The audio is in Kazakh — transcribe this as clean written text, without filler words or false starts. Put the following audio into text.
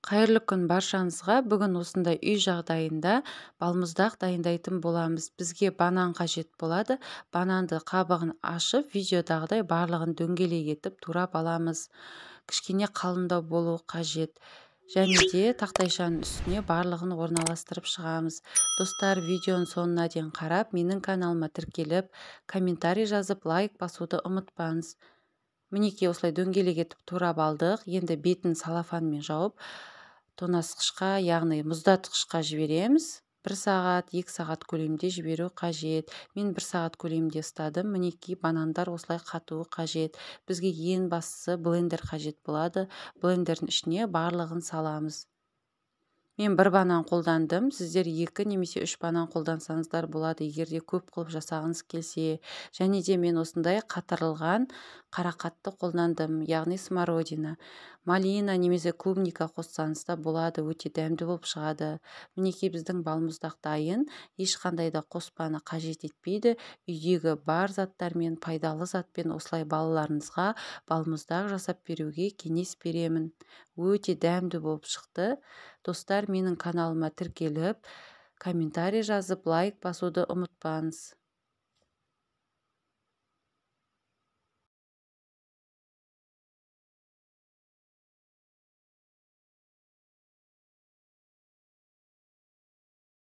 Қайырлы күн баршаңызға. Бүгін осындай үй жағдайында балмұздақ дайындайтын боламыз. Бізге банан қажет болады. Бананды қабығын ашып, видеодағыдай барлығын дөңгелек етіп турап аламыз. Кішкене қалыңдау болуы қажет. Және де тақтайшаның үстіне барлығын орналастырып шығамыз. Достар, видеоның соңына дейін қарап, менің каналыма тіркеліп, комментарий жазып, лайк басуды ұмытпаңыз. Мінекей, осылай дөңгелек етіп турап алдық. Енді бетін салафанмен жауып, тоңазытқышқа, яғни мұздатқышқа жібереміз. 1 сағат, 2 сағат көлемде жіберу қажет. Мен 1 сағат көлемде ұстадым. Мінекей, банандар осылай қатуы қажет. Бізге ең бастысы блендер қажет болады. Блендердің ішіне барлығын саламыз. Мен 1 банан қолдандым. Сіздер 2 немесе 3 банан қолдансаңыздар болады, егер де көп қылып жасағыңыз келсе. Және де мен осындай қатырылған қарақатты қолдандым, яғни смородина. Малина немесе клубника қоссаңыз да болады, өте дәмді болып шығады. Мінекей, біздің балмұздақ дайын, ешқандай да қоспаны қажет етпейді. Үйдегі бар заттармен, пайдалы затпен осылай балаларыңызға балмұздақ жасап беруге кеңес беремін. Өте дәмді болып шықты. Достар, менің каналыма тіркеліп, комментарий жазып, лайк басуды ұмытпаңыз.